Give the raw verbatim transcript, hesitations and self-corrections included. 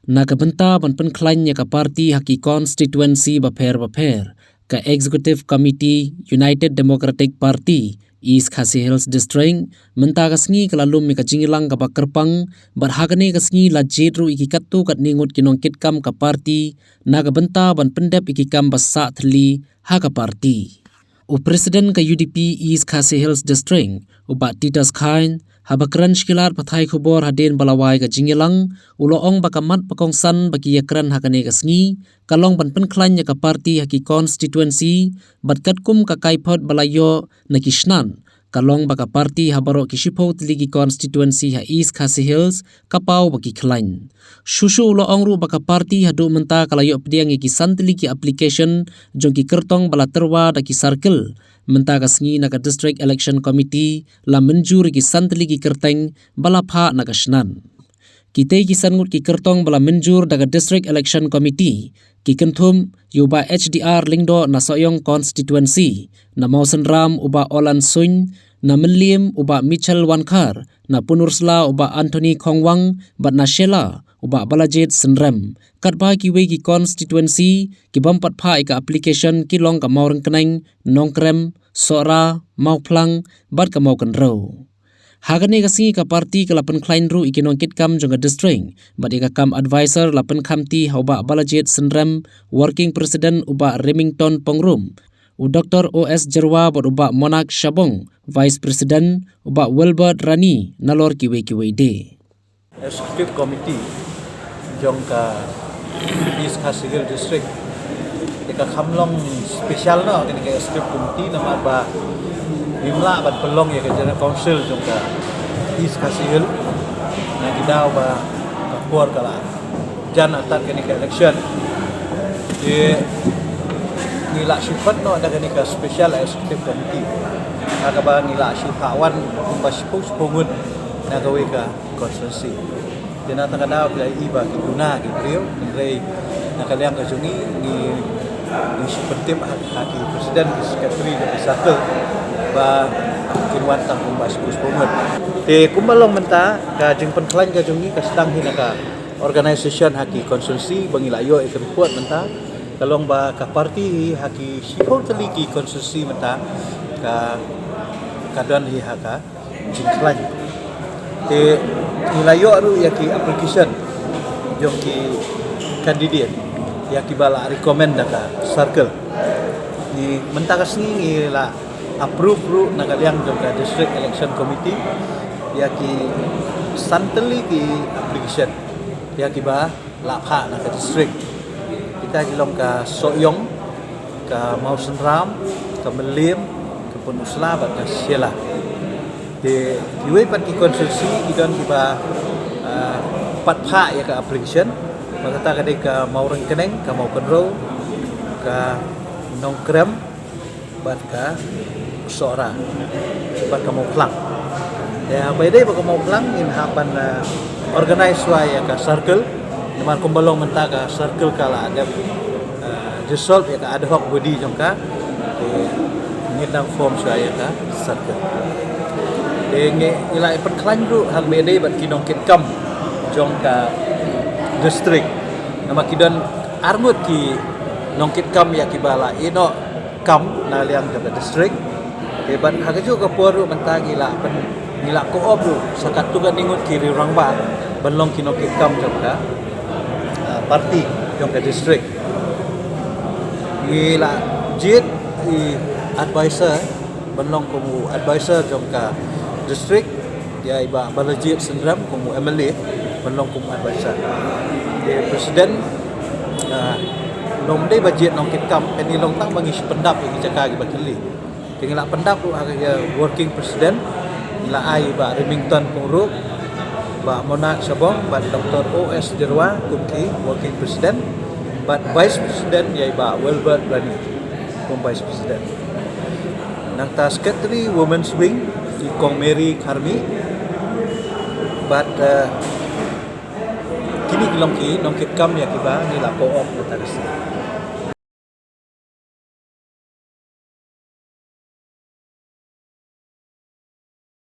Na ka bynta ban pynkhlaiñ ïa ka parti ha ki constituency bapher bapher, ka Executive Committee United Democratic Party East Khasi Hills District mynta ka sngi ka la lum ïa ka jingïalang kaba kyrpang, bad ha kane ka sngi la jied ruh ïa ki katto katne ngut ki nongkitkam ka parti na ka bynta ban pyndep ïa ki kam ba sah thylli ha ka parti. U President ka U D P East Khasi Hills District, u Bah Titus Chyne, haba kren sha ki lad pathai khubor hadien ba la wai ka jingïalang, u la ong ba ka mat ba kongsan ba ki ïakren ha kane ka sngi ka long ban pynkhlaiñ ïa ka parti ha ki constituency, bad katkum ka kaiphod ba la ïoh na ki shnat, ka long ba ka parti ha baroh ki shiphew tylli ki constituency ha East Khasi Hills ka paw ba ki khlaiñ. Shuh shuh u la ong ruh ba ka parti haduh mynta ka la ïoh pdiang ïa ki san tylli ki application jong ki kyrtong ba la tyrwa da ki circle. Mynta ka sngi na ka District Election Committee la mynjur ïa ki san tylli ki kyrteng ba la phah na ka shnat. Kitei ki san ngut ki kyrtong ba la mynjur da ka District Election Committee ki kynthup ïa u Bah H D R Lyngdoh na Sohiong Constituency, na Mawsynram u Bah Olan Suin, na Mylliem u Bah Michel Wankhar, na Pynursla u Bah Anthony Khongwang, bad na Shella u Bah Balajied Synrem. Katba kiwei ki constituency ki bym pat phah ïa ka application ki long ka Mawryngkneng, Nongkrem, Sohra, Mawphlang, bad ka Mawkynrew. Ha kane ka sngi ka parti ka la pynkhlaiñ ruh ïa ki nongkitkam jong ka district bad ïa ka kam advisor la pynkhamti ha u Bah Balajied Synrem, Working President u Bah Remington Pongrum, u Doctor O S Jyrwa bad u Bah Monak Shabong, Vice President, u Bah Wilbert Rani, nalor kiwei kiwei de. Executive Committee jong ka East Khasi Hills District. Te ka kham long special noh kane ka Executive Committee namar ba ngim lah ban pynlong ïa ka General Council jong ka East Khasi Hills na ki daw ba ka por ka la jan artat kane ka election. Te ngi la shu khot noh da kane ka Special Executive Committee ha kaba ngi la shu phah wan kumba shiphew shiphew ngut na kawei ka constituency. Te na kata ka daw phi la ïohi ba ki duna ki briew, hynrei na ka liang ka jong ngi, ngi, ngi shu pyntip ha, ha ki president, ki secretary, ki circle ba kin wan tang kumba shiphew shiphew ngut. Te kumba long mynta ka jingpynkhlaiñ ka jong ngi ka sdang hi na ka organization ha ki constituency ba ngi la ïoh ïa ka report mynta. Ka long ba ka party hi ha ki shiphew tylli ki constituency mynta ka, ka don hi ha ka jingkhlaiñ. Te ngi la ïoh ruh ïa ki application jong ki candidate ïa kiba la recommend da ka circle. Ngi mynta ka sngi ngi la approve ruh na ka liang jong ka District Election Committee ïa ki san tylli ki application ïa kiba la phah na ka district. Kita ki long ka Sohiong, ka Mawsynram, ka Mylliem, ka Pynursla bad ka Shella. Te kiwei pat ki constituency ki don kiba, ah, pat phah ïa ka application. Ba kata ka dei ka Mawryngkneng, ka Mawkynrew, ka Nongkrem, bad ka Sohra bad ka Mawphlang. Te haba ïadei bad ka Mawphlang ngin hap ban, eh, organize shuwa ïa ka circle. Namar kumba long mynta ka circle ka la dep, eh, dissolve ïa ka ad hoc body jong ka. Te ngin dang form shuwa ïa ka circle. Te ngi, ngi la pynkhlaiñ ruh haba ïadei bad ki nongkitkam jong ka district. Namar ki don ar ngut ki nongkitkam ïa kiba la ïeh noh kam na liang jong ka district. Te bad ha kajuh ka por ruh mynta ngi la pyn, ngi la co-opt ruh sa katto katne ngut ki riew rangbah ban long ki nongkitkam jong ka, ah, party jong ka district. Ngi la jied i advisor ban long kum u advisor jong ka district. Ïa i Bah Balajied Synrem kum u M L A ban long kum u advisor. Te president, ah, ym dei ba jied nongkitkam, kane long tang ba ngi shu pyndap ïa ki jaka kiba khlieh. Te ngi la pyndap ruh ha ka working president, ngi la ai i Bah Remington Pongrum, Bah Monak Shabong bad Doctor O S Jyrwa kum ki working president bad vice president ïa i Bah Wilbert Rani kum vice president. Nangta secretary women's wing i Kong Mary Kharmi. Bad, eh, kine ki long ki nongkitkam ïa kiba ngi la co-opt mynta ka sngi.